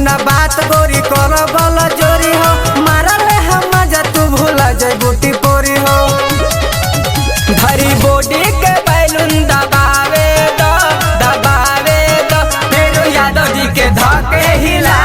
ना बात गोरी कर बल जोरी हो। मारल हम मजा तू भूला जाए बूटी पोरी हो। धरी बॉडी के बैलून दबावे दो, दबावे दो, फिर यादव जी के धके हिला।